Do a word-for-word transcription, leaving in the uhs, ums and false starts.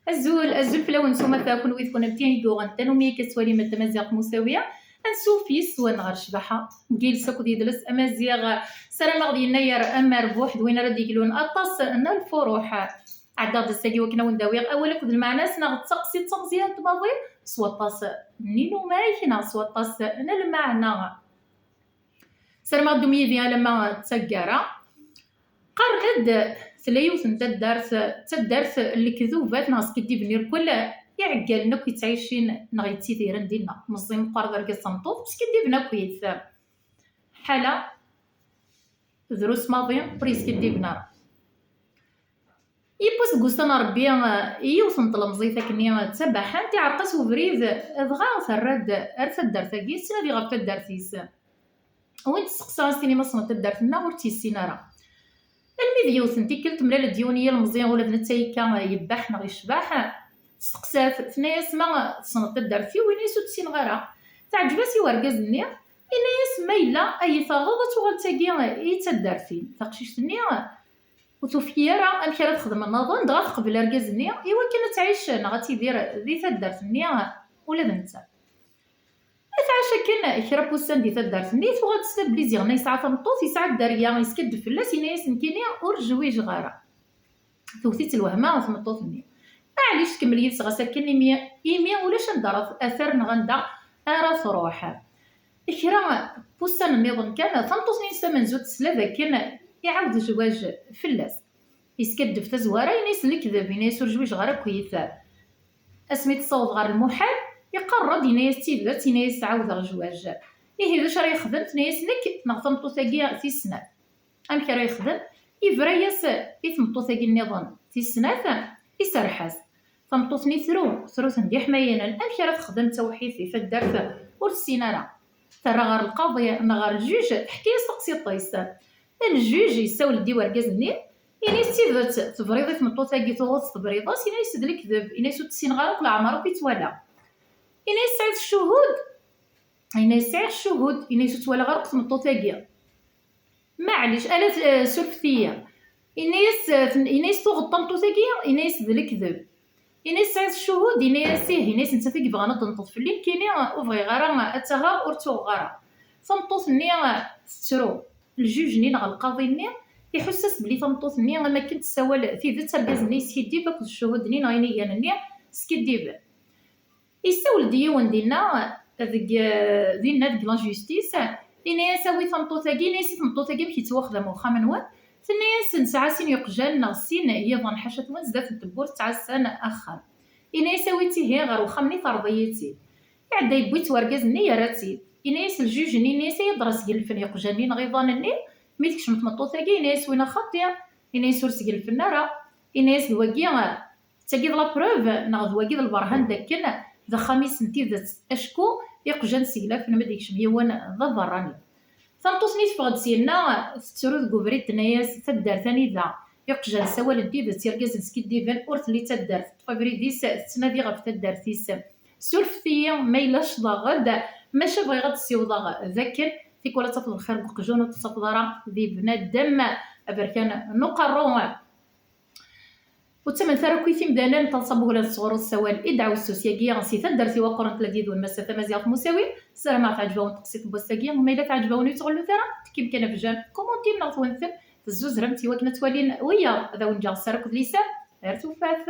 Azul, azul fell-awen s umata, kunwi d kunemti i yuɣen tanumi akka tettwalim Tamaziɣt Musawi. Ansuf yes-wen ɣer ccbaḥa n yiles akked yidles amaziɣ. Sarameɣ d yennayer amerbuḥ d win ara d-iglun aṭas n lfuruḥ. Ɛeddaɣ-d ass-agi wakken ad wen-d-awiɣ awal akked lmeɛna-s neɣ d taqsiṭ tameẓyant maḍi s waṭas n inumak neɣ s waṭas n lmeɛna. Sarmeɣ ddum yid-i alamma d taggara. Qqaren-d tella yiwet n taddart, d taddart n lekdubat neɣ skiddiben irkel, iɛeggalen akk yettɛicin neɣ yettidiren dinna, meẓẓi meqqer d argaz d tameṭṭut, skiddiben akkit. Ḥala drus maḍi ur yeskiddiben ara. Yiwwas deg ussan n Ṛebbi, yiwet n tlemẓit akkenni d tabaḥant, iɛreq-as ubrid, dɣa terra-d ar taddart-agi, tettnadi ɣef taddart-is. Win testeqsa, as-tini ma tessneḍ taddart-nneɣ, ur tt-yessin ara. Almi d yiwet n tikkelt, temlal-d yiwen n yilemẓi, ula d netta yekka yebbeḥ neɣ yecbeḥ, testeqsa-t, tenna-yas ma tessneḍ taddart-iw, yenna-yas ur tt-ssineɣ ara. Teɛǧeb-as i urgaz-nni, yenna-yas ma yella ad yi-taɣeḍ ad tuɣal d tagi i taddart-im. Taqcict-nni ur tufi ara amek ara texdem nniḍen, dɣa teqbel argaz-nni i wakken ad tɛic neɣ ad tidir di taddart-nni ula d netta. Ad tɛac akken kra n wussan di taddart-nni, tuɣal tesla belli ziɣen yesɛa tameṭṭut, yesɛa dderya, yeskaddeb fell-as, yenna-yas nekkini ur jwijeɣ ara. Tewwet-itt lwehma tmeṭṭut-nni. Maɛlic, tkemmel yid-s ɣas akken imi, imi ulac anda ara t-, ater neɣ anda ara truḥ. Kra n wussan nniḍen kan, tameṭṭut-nni-ines tamenzut tesla d akken iɛawed zzwaǧ fell-as. Yeskaddeb tazwara, yenna-yas lekdeb, yenna-yas ur jwijeɣ ara akkit. Asmi tessaweḍ ɣer lmuḥal, iqerr-d, yenna-yas d tidet, yenna-yas ɛawdeɣ zzwaǧ. Ihi d acu ara yexdem? Tenna-yas nekk neɣ tameṭṭut-agi tis snat. Amek ara yexdem? Yebra-yas i tmeṭṭut-agi nniḍen tis snat, iserreḥ-as. Tameṭṭut-nni tru, tru-ten d iḥmayanen. Amek ara texdem d tawḥidt di taddart ur tessin ara? Terra ɣer lqaḍi neɣ ɣer ljuj, teḥka-yas taqsiṭ-is. Ljuj yessawel-d i urgaz-nni, ini-as d tidet, tebriḍ i tmeṭṭut-agi, tuɣeḍ tebriḍ-as, ini-as d lekdeb, ini-as ur tt-ssineɣ ara akk leɛmer akk i tt-walaɣ. Ini-as tesɛiḍ ccuhud? Ini-as sɛiɣ ccuhud, ini-as ur tt-walaɣ ara akk tmeṭṭut-agi. Maɛlic, ala t-, eh, surfet-iyi. Ini-as, eh, ten-, ini-as tuɣeḍ tameṭṭut-agi, ini-as d lekdeb. Ini-as tesɛiḍ ccuhud, ini-as ih, ini-as nettat i yebɣan ad d-tenṭeḍ fell-i, nekkini ur bɣiɣ ara ad tt-aɣeɣ, ur tt-uɣeɣ ara. Tameṭṭut-nni tettru, ljuj-nni neɣ lqaḍi-nni iḥuss-as belli tameṭṭut-nni am akken tessawal tidet, argaz-nni yeskiddib akked ccuhud-nni neɣ inigan-nni skiddiben. Yessawel-d yiwen dinna deg, dinna deg la justice, ini-as awi tameṭṭut-agi, ini-as i tmeṭṭut-agi amek yettwaxdam uxxam-nwen, tenna-yas nesɛa sin yeqjan neɣ sin yiḍan ḥaca-twen zdat n tewwurt ttɛassan axxam. Ini-as awi-tt ihi ɣer uxxam-nni terḍi-yi-tt-id. Iɛedda yewwi-tt urgaz-nni yerra-tt-id. Ini-as ljuj-nni, ini-as ay adra sgelfen yeqjan-nni neɣ iḍan-nni, mi tekcem tmeṭṭut-agi, ini-as win a xaṭi, ini-as ur sgelfen ara, ini-as d wagi, d tagi d la preuve neɣ d wagi d lberhan d akken d axxam-is n tidet, acku iqjan seglafen ma d-yekcem yiwen d aberrani. Tameṭṭut-nni teffeɣ-d syenna, tettru deg ubrid, tenna-yas taddart anida iqjan ssawalen tidet, irgazen skiddiben, ur telli taddart, teṭṭef abrid-is, tettnadi ɣef taddart-is. Surfet-iyi ma yella ccḍeɣ-d, maca bɣiɣ ad d-ssiwḍeɣ d akken tikwal ad tafeḍ lxir deg uqjun ur t-tafeḍ ara di bnadem, aberkan n uqerru. Ur ttament ara akk i timdanen, taḍsa n wuglan sɣur usawal i ddeɛwessus-yagi si taddart-iw aqquren tella d yid-wen massa tamaziɣt Musawi. Ssarameɣ teɛǧeb-awen teqsiṭ n wass-agi. Ma yella teɛǧeb-awen ur ttɣellut ara, tekkim kan abjam, kumuntim neɣ twenfem, tezzuzrem-tt i wakken ad twalin wiyaḍ. Ad awen-ǧǧeɣ sser akked liser. Ar tufat.